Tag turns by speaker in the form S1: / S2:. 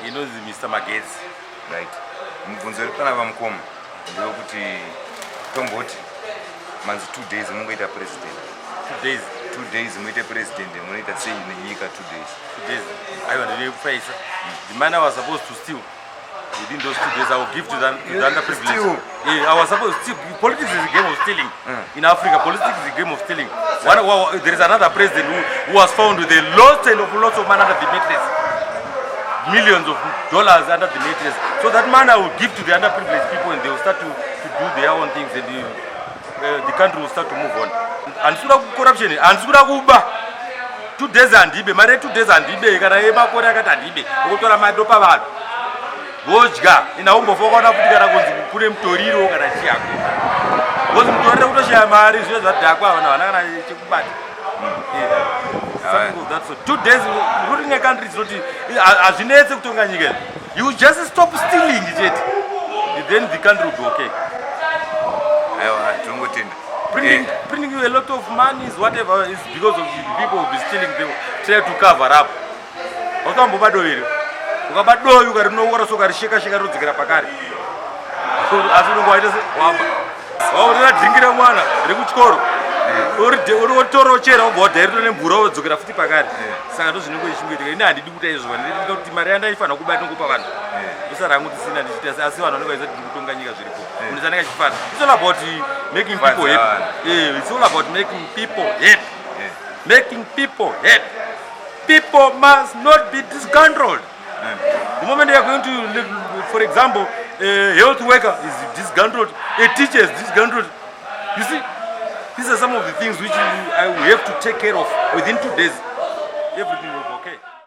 S1: inonzi Mr. Magetsi.
S2: Right. Mubvunzo ripana vamukoma ndekuti tomboti manzi 2 days mungoita president. 2 days muite president munoita sei nenyika 2 days.
S1: 2 days. I want to face the man I was supposed to steal. Within those 2 days, I will give to the underprivileged. Yeah, I was supposed to. Politics is a game of stealing. In Africa, politics is a game of stealing. There is another president who was found with a lots of money under the mattress, millions of dollars under the mattress. So that man I will give to the underprivileged people, and they will start to do their own things, and the country will start to move on. And so corruption, and so 2 days and dibe, mare 2 days and dibe, kana eba kora kata dibe, ukutora madopa vanhu. Vodya inaumbofoka kuti kana kunzi kune mutoriro kana chiyako. Ngozi mutoriro kutoshaya mari zviro zvadhakwa vanhu vana kana chekubata. Something of that sort. 2 days ruling a country is not azvinetse kutonga nyika. You just stop stealing chete. Then the country will be okay.
S2: Aiwa tongotenda.
S1: Printing you a lot of money is whatever is because of the people who be stealing, they try to cover up. Wakambobadoviro. Ukabadoyo ukarinoora soka risheka rodzikira pakare. Asi unongoita se wamba. Waurira dhingira mwana rekuchikoro. Uri toro chera ubodherito nemvura wodzokera futi pakare. Saka ndozvinenge zvichimboitika. Ini handidi kuita izvo ndinoda kuti mari yandaifana kubata ngokupa vanhu. Ndosara hangu tisina ndichita asi vanhu vanenge vachiita kuti kutonga nyika zviripo. Munhu chanenge achifara. It's all about making people happy. It's all about making people happy. Making people happy. People must not be discontrolled. The moment you are going to, for example, a health worker is disgruntled, a teacher is disgruntled. You see, these are some of the things which we have to take care of within 2 days. Everything will be okay.